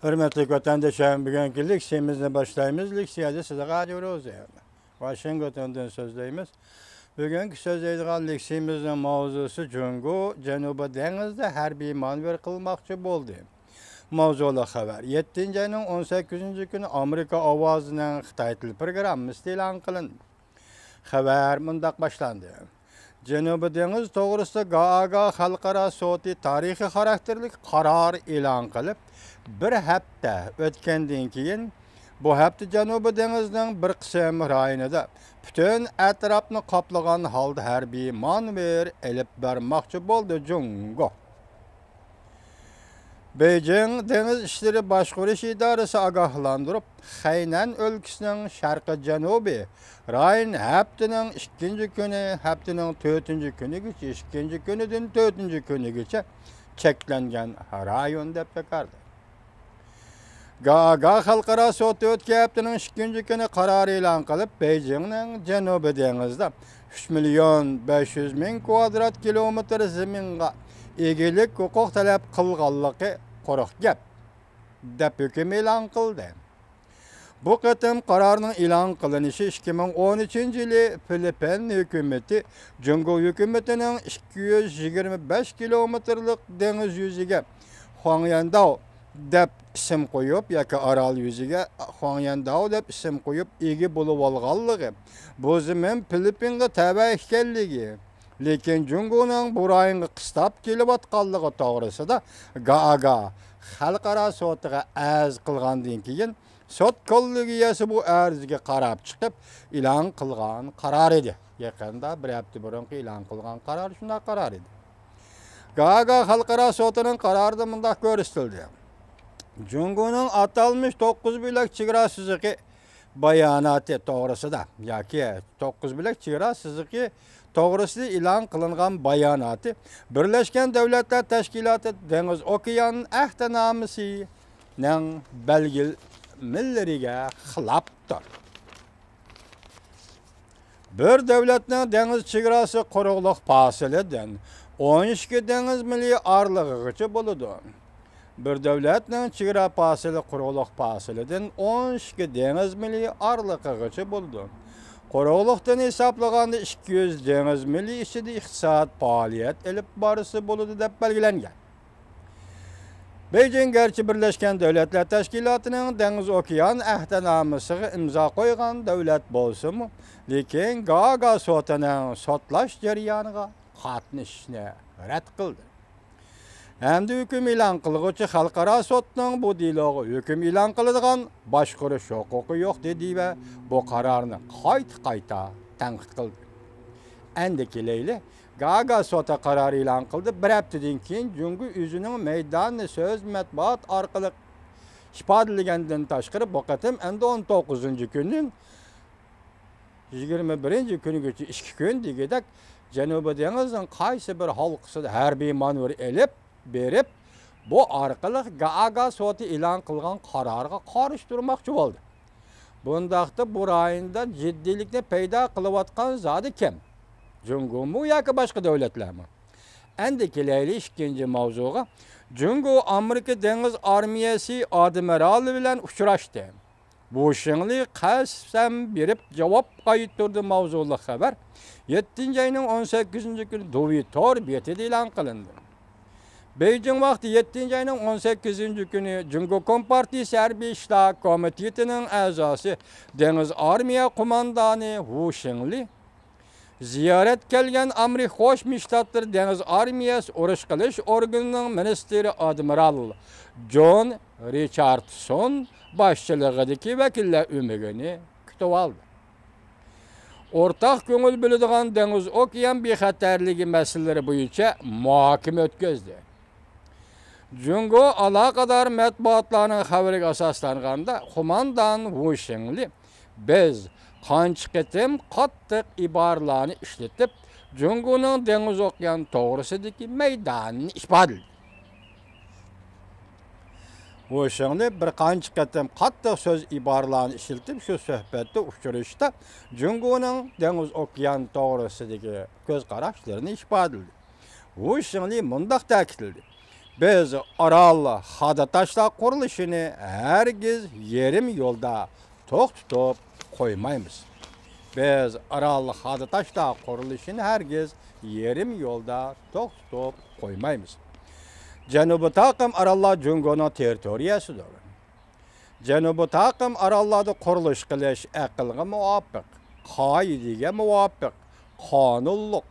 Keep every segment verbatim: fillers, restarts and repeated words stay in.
ھۆرمەتلىك ۋەتەنداشلار، بۈگۈنكى لېكسىيەمىزنى باشلايمىز. لېكسىيەدە سىزگە ھاجى روزى، ۋاشىنگتوندىن سۆزلەيمىز. بۈگۈنكى سۆزلەيدىغان لېكسىيىمىزنىڭ ماۋزۇسى جۇڭگو جەنۇبىي دېڭىزدا ھەربىي مانېۋىر قىلماقچى بولدى. ماۋزۇلۇق خەۋەر. يەتتىنچى ئاينىڭ ئون سەككىزىنچى كۈنى ئامېرىكا ئاۋازىنىڭ خىتاي تىل پروگراممىسىدا ئېلان قىلىندى. خەۋەر مۇنداق باشلاندى. جەنۇبىي دېڭىز توغرىسىدا گاگا خەلقئارا سوتى تارىخىي خاراكتېرلىك قارار ئېلان قىلىپ، بىر ھەپتە ئۆتكەندىن كېيىن، بۇ ھەپتە جەنۇبىي دېڭىزنىڭ بىر قىسىم رايونىدا پۈتۈن ئەتراپنى قاپلىغان ھالدا ھەربىي مانېۋىر ئېلىپ بارماقچى بولدى جۇڭگو. بېيجىڭ دېڭىز ئىشلىرى باشقۇرۇش ئىدارىسى ئاگاھلاندۇرۇپ، خەينەن ئۆلكىسىنىڭ شەرقىي جەنۇبىي رايون ھەپتىنىڭ ئىككىنچى كۈنى، ھەپتىنىڭ تۆتىنچى كۈنىگىچە، ئىككىنچى كۈنىدىن تۆتىنچى كۈنىگىچە چەكلەنگەن رايون دەپ جاكاردى. گاگا خەلقئارا سوتى ئۆتكەن ھەپتىنىڭ ئىككىنچى كۈنى قارار ئېلان قىلىپ، بېيجىڭنىڭ جەنۇبىي دېڭىزدا ئۈچ مىليون بەش يۈز مىڭ كۋادرات كىلومېتىر زېمىنغا ئىگىلىك ھوقۇق تەلەپ قىلغانلىقى قۇرۇق گەپ، دەپ ھۆكۈم ئېلان قىلدى. بۇ قېتىم قارارنىڭ ئېلان قىلىنىشى ئىككى مىڭ ئون ئۈچىنچى يىلى فىلىپپىن ھۆكۈمىتى جۇڭگو ھۆكۈمىتىنىڭ ئىككى يۈز يىگىرمە بەش كىلومېتىرلىق دېڭىز يۈزىگە خۇاڭيەنداۋ دەپ ئىسىم قويۇپ ياكى ئارال يۈزىگە خۇاڭيەنداۋ دەپ ئىسىم قويۇپ ئىگە بولۇۋالغانلىقى، بۇ زېمىن فىلىپپىنغا تەۋە ئىكەنلىكى، لېكىن جۇڭگونىڭ بۇ رايونغا قىستاپ كېلىۋاتقانلىقى توغرىسىدا گاگا خەلقئارا سوتىغا ئەرز قىلغاندىن كېيىن، سوت كوللېگىيەسى بۇ ئەرزگە قاراپ چىقىپ ئېلان قىلغان قارار ئىدى. يېقىندا بىر ھەپتە بۇرۇنقى ئېلان قىلغان قارار شۇنداق قارار ئىدى. گاگا خەلقئارا سوتىنىڭ قارارىدا مۇنداق كۆرسىتىلدى. جۇڭگونىڭ ئاتالمىش توققۇز بۆلەك چېگرا سىزىقى باياناتى توغرىسىدا ياكى توققۇز بۆلەك چېگرا سىزىقى توغرىسىدا ئېلان قىلىنغان باياناتى بىرلەشكەن دۆلەتلەر تەشكىلاتى دېڭىز ئوكيان ئەھدىنامىسىنىڭ بەلگىلىمىلىرىگە خىلاپتۇر. بىر دۆلەتنىڭ دېڭىز چېگراسى قۇرۇقلۇق پاسىلىدىن ئون ئىككى دېڭىز مىلى ئارىلىقىغىچە بولىدۇ. بىر دۆلەتنىڭ چېگرا پاسىلى قۇرۇقلۇق پاسىلىدىن ئون ئىككى دېڭىز مىلى ئارىلىقىغىچە بولىدۇ. قۇرۇقلۇقتىن ھېسابلىغاندا ئىككى يۈز دېڭىز مىلى ئىچىدە ئىقتىساد پائالىيەت ئېلىپ بارسا بولىدۇ دەپ بەلگىلەنگەن. بېيجىڭ گەرچە بىرلەشكەن دۆلەتلەر تەشكىلاتىنىڭ دېڭىز ئوكيان ئەھدىنامىسىغا ئىمزا قويغان دۆلەت بولسىمۇ، لېكىن گاگا سوتىنىڭ سوتلاش جەريانىغا قاتنىشىشنى رەت قىلدى. ھەمدە ھۆكۈم ئېلان قىلغۇچى خەلقئارا سوتنىڭ بۇ دېلوغا ھۆكۈم ئېلان قىلىدىغان باشقۇرۇش ھوقۇقى يوق دېدى ۋە بۇ قارارنى قايتا-قايتا تەنقىد قىلدى. ئەندى كېلەيلى، گاگا سوتى قارار ئېلان قىلدى. بىر ھەپتىدىن كېيىن جۇڭگو ئۆزىنىڭ مەيدانىنى سۆز مەتبۇئات ئارقىلىق ئىپادىلىگەندىن تاشقىرى، بۇ قېتىم ئەمدى ئون توققۇزىنچى كۈنى يىگىرمە بىرىنچى كۈنىگىچە ئىككى كۈن دېگۈدەك جەنۇبىي دېڭىزنىڭ قايسى بىر ھالقىسىدا ھەربىي مانېۋىر ئېلىپ بېرىپ، بۇ ئارقىلىق گاگا سوتى ئېلان قىلغان قارارغا قارشى تۇرماقچى بولدى. بۇنداقتا بۇ رايوندا جىددىيلىكنى پەيدا قىلىۋاتقان زادى كىم؟ جۇڭگومۇ ياكى باشقا دۆلەتلەرمۇ؟ ئەندى كېلەيلى ئىككىنچى ماۋزۇغا. جۇڭگو ئامېرىكا دېڭىز ئارمىيەسى ئادمىرالى بىلەن ئۇچراشتى. ۋۇ شىڭلى قەسەم بېرىپ جاۋاب قايتۇردى ماۋزۇلۇق خەۋەر يەتتىنچى ئاينىڭ ئون سەككىزىنچى كۈنى دۇۋى تور بېتىدە ئېلان قىلىندى. بېيجىڭ ۋاقتى يەتتىنچى ئاينىڭ ئون سەككىزىنچى كۈنى جۇڭگو كومپارتىيىسى ھەربىي ئىشلار كومىتېتىنىڭ ئەزاسى، دېڭىز ئارمىيە قوماندانى ۋۇ شىڭلى زىيارەت كەلگەن ئامېرىكا قوشما شتاتلىرى دېڭىز ئارمىيەسى ئۇرۇش قىلىش ئورگىنىنىڭ مىنىستىرى ئادمىرال جون رىچاردسون باشچىلىقىدىكى ۋەكىللەر ئۆمىكىنى كۈتۈۋالدى. ئورتاق كۆڭۈل بۆلىدىغان دېڭىز ئوكيان بىخەتەرلىكى مەسىلىلىرى بويىچە مۇھاكىمە ئۆتكۈزدى. جۇڭگو ئالاقىدار مەتبۇئاتلارنىڭ خەۋىرىگە ئاساسلانغاندا، قوماندان ۋۇ شىڭلى، بىز قانچە قېتىم قاتتىق ئىبارىلەرنى ئىشلىتىپ، جۇڭگونىڭ دېڭىز ئوكيان توغرىسىدىكى مەيدانىنى ئىپادىلىدى. ۋۇ شىڭلى بىر قانچە قېتىم قاتتىق سۆز ئىبارىلەرنى ئىشلىتىپ، شۇ سۆھبەتتە، ئۇچرىشىشتا جۇڭگونىڭ دېڭىز ئوكيان توغرىسىدىكى كۆز قاراشلىرىنى ئىپادىلىدى. ۋۇ شىڭلى مۇنداق تەكىتلىدى: بىز ئارال خادا تاشلاق قۇرۇلۇشىنى ھەرگىز يېرىم يولدا توختىتىپ قويمايمىز. بىز ئارال خادا تاشلاق قۇرۇلۇشىنى ھەرگىز يېرىم يولدا توختىتىپ قويمايمىز. جەنۇبىي تاقىم ئاراللار جۇڭگونىڭ تېررىتورىيەسىدۇر. جەنۇبىي تاقىم ئاراللاردا قۇرۇلۇش قىلىش ئەقىلگە مۇۋاپىق، قائىدىگە مۇۋاپىق، قانۇنلۇق.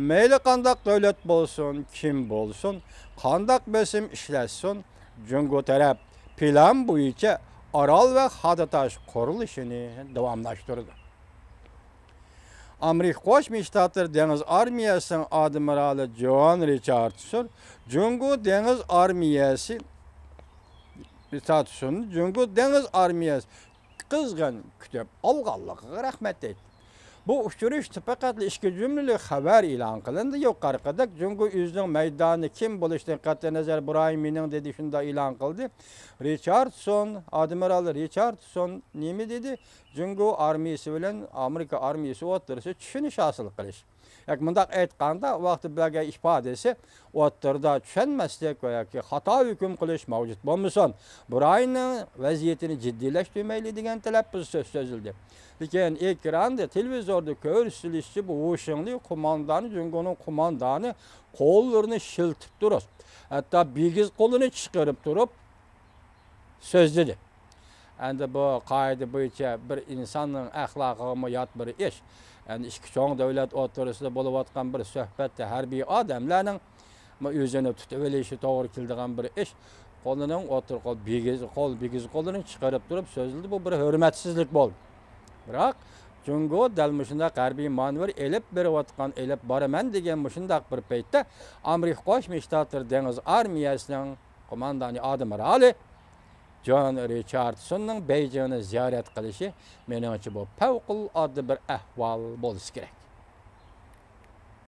مەيلى قانداق دۆلەت بولسۇن، كىم بولسۇن، قانداق بېسىم ئىشلەتسۇن، جۇڭگو تەرەپ پىلان بويىچە ئارال ۋە خاداتاش قۇرۇلۇشىنى داۋاملاشتۇرىدۇ. ئامېرىكا قوشما شتاتلىرى دېڭىز ئارمىيەسىنىڭ ئادمىرالى جوان رىچاردسون جۇڭگو دېڭىز ئارمىيەسى، رىچاردسون جۇڭگو دېڭىز ئارمىيەسى قىزغىن كۈتۈپ ئالغانلىقىغا رەھمەت ئېيتتى. بۇ ئۇچرىشىشتا پەقەتلا ئىككى جۈملىلىك خەۋەر ئېلان قىلىندى. يۇقىرىقىدەك جۇڭگو ئۆزىنىڭ مەيدانى كىم بولۇشىدىن قەتئىينەزەر برايىم مېنىڭ دېدى، شۇنداق ئېلان قىلدى. رىچاردسون، ئادمىرال رىچاردسون نېمە دېدى؟ جۇڭگو ئارمىيىسى بىلەن ئامېرىكا ئارمىيىسى ئوتتۇرىسىدا چۈشىنىش ھاسىل قىلىش. ياكى مۇنداق ئېيتقاندا، ۋاقتى بەرگەن ئىپادىسى ئوتتۇرىدا چۈشەنمەسلىك ۋە ياكى خاتا ھۆكۈم قىلىش مەۋجۇت بولمىسۇن. برايىمنىڭ ۋەزىيىتىنى جىددىيلەشتۈرمەيلى دېگەن تەلەپپۇز سۆز سۆزلىدى. لېكىن ئېكراندا، تېلېۋىزوردا كۆرسىتىلىشىچە، بۇ ۋۇ شېڭلى قوماندانى، جۇڭگونىڭ قوماندانى قوللىرىنى شىلتىپ تۇرۇپ، ھەتتا بىگىز قولىنى چىقىرىپ تۇرۇپ سۆزلىدى. ئەمدى بۇ قائىدە بويىچە بىر ئىنساننىڭ ئەخلاقىغىمۇ يات بىر ئىش. ئەمدى ئىككى چوڭ دۆلەت ئوتتۇرىسىدا بولۇۋاتقان بىر سۆھبەتتە ھەربىي ئادەملەرنىڭ ئۆزىنى تۇتۇۋېلىشى توغرا كېلىدىغان بىر ئىش. قولىنىڭ ئوتتۇرا قول بىگىز، قول بىگىز قولىنى چىقىرىپ تۇرۇپ سۆزلىدى. بۇ بىر ھۆرمەتسىزلىك بولدى. بىراق، جۇڭگو دەل مۇشۇنداق ھەربىي مانېۋىر ئېلىپ بېرىۋاتقان، ئېلىپ بارىمەن دېگەن مۇشۇنداق بىر پەيتتە ئامېرىكا قوشما شتاتلىرى دېڭىز ئارمىيەسىنىڭ قوماندانى ئادمىرالى جون رىچاردسوننىڭ بېيجىڭنى زىيارەت قىلىشى، مېنىڭچە، بۇ پەۋقۇلئاددە بىر ئەھۋال بولسا كېرەك.